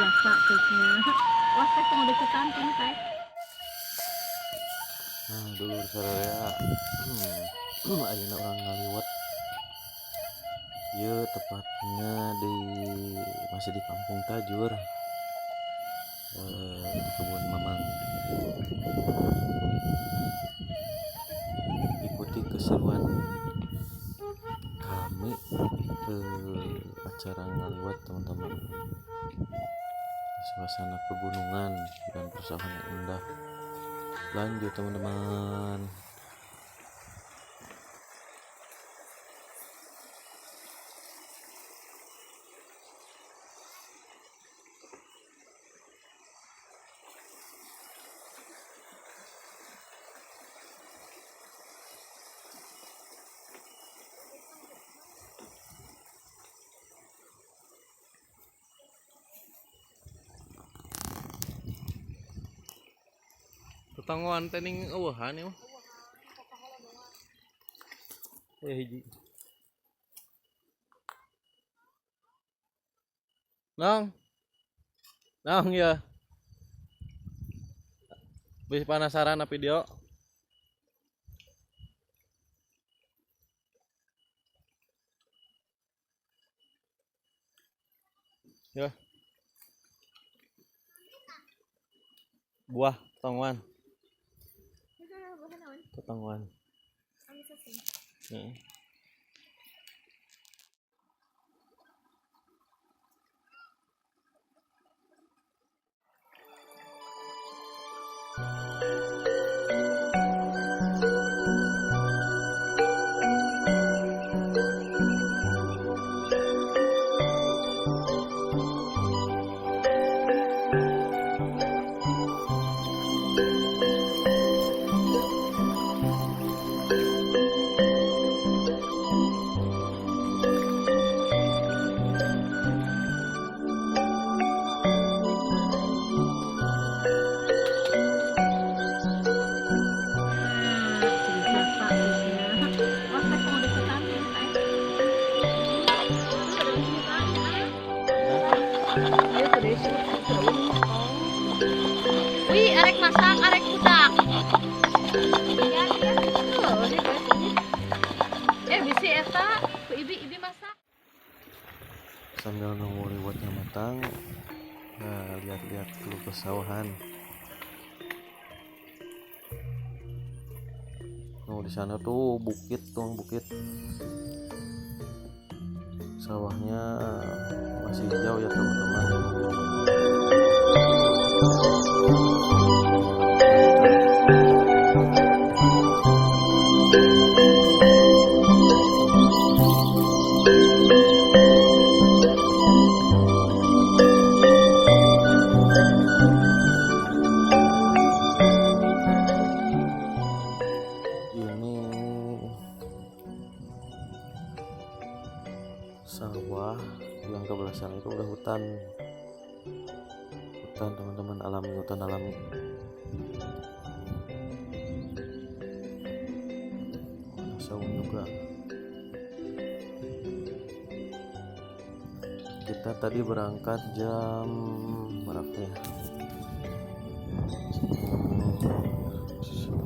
Biasa tehnya. Wah, teh mau deketan teh. Nah, dulur sadaya, ayeuna urang ngaliwet. Ieu tepatnya di masih di Kampung Tajur, di kebun Mamang. Ikuti keseruan kami ke acara ngaliwet teman-teman. Suasana pegunungan dan persawahan yang indah. Lanjut teman-teman. Tetangguan teh ning eueuhan ieu mah. Hiji. Nong. Nong ya. Bisi penasaran video. Ya. Buah tongwan. Tetangguan. Heeh. Wih, arek masak, arek budak. Bisi eta, ku ibi masak. Sambil nunggu liwetnya matang, nah, lihat-lihat dulu pesawahan. Oh, di sana tuh bukit, tuh bukit. Sawahnya masih hijau ya teman-teman. Ini sawah yang ke belah sana itu udah hutan, hutan teman-teman, alami, hutan alami. Ada saung juga. Kita tadi berangkat jam berapa ya?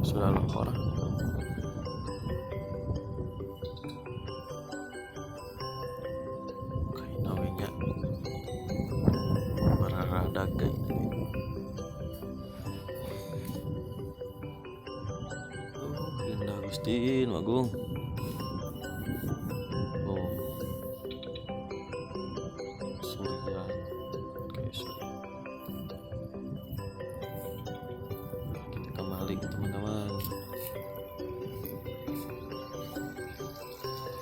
Sudah lupa. Indah Agustin Agung. Oh. Surya. Oke, surya. Kita kembali teman-teman.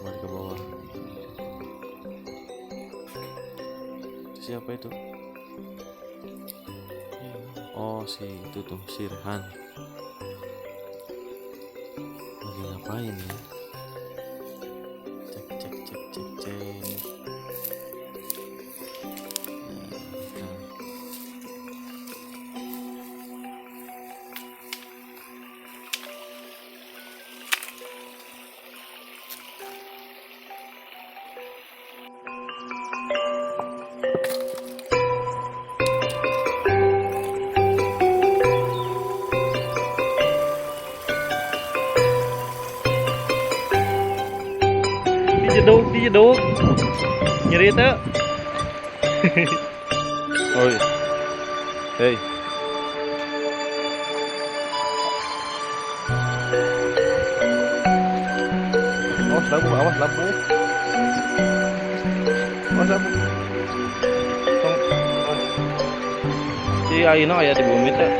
Kembali ke bawah. Siapa itu? Oh, si itu tuh, si Rehan. Lagi ngapain ya? Cek cek cek cek cek. Nah. Dijeduk, dijeduk. Nyeri teu. Oi. Hei. Awas labu, awas labu. Awas labu. Tong. Si Aina aya di bumi teh.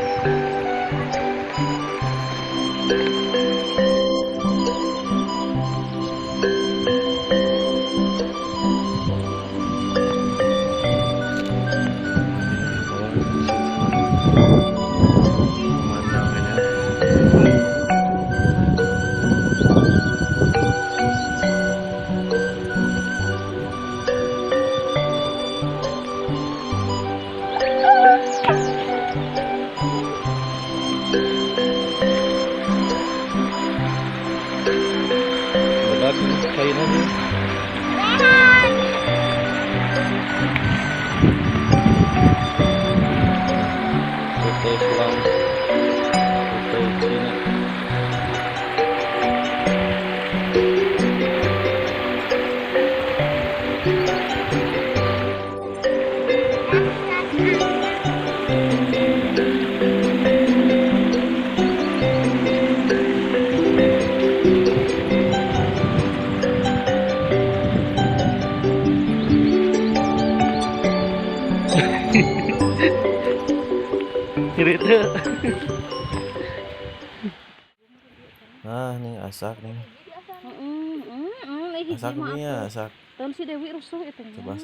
Nah, nih asak nih. Asak nih ya, asak. Tahun si Dewi rusuh itu. Coba.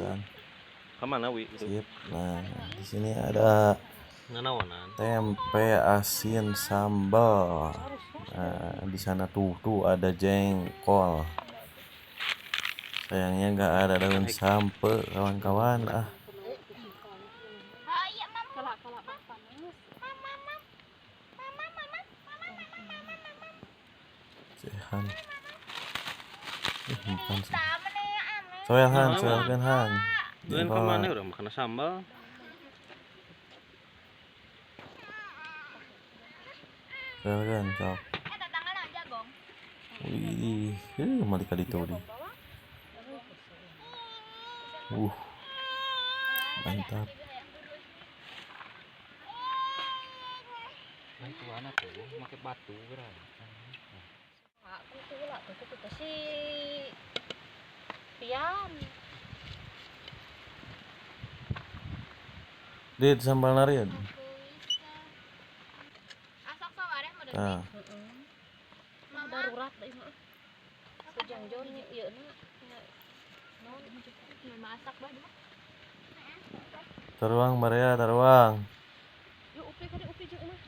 Kemana Wi? Sip. Nah, di sini ada tempe asin sambal. Nah, di sana tuh ada jengkol. Sayangnya nggak ada daun sampe, kawan-kawan. Ah. Han. Bukan sih. Soel Han, soel kan Han. Lain kemana udah makan sambal. Soel kan, sok. Wih, malika itu di. Mantap. Nah, itu anak tuh, pakai batu berarti. Aku tuh lah tuh kutu si Pian. Dit sambal narian. Asak sawareh mah. Nah. Darurat deui mah. Sejangjon ieu na. Naon masak bah mah. Taruang Maria, taruang. Yuk upi kade upi jeung mah.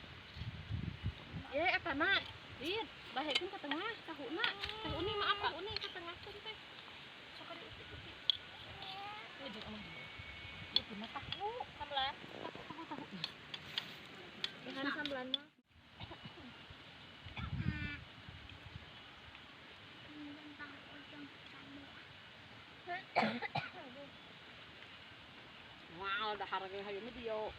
Ye eta na. Dit, bahekeun ka tengah, tahuna. Tahuni mah apa? Tahuni ka tengah teh. Sok kade upi upi. Ye jeung mah. Ieu mah tahu, sambelan. Tahu tahu. Dengan sambelan mah. Wow, dahar ge hayu mah dieu.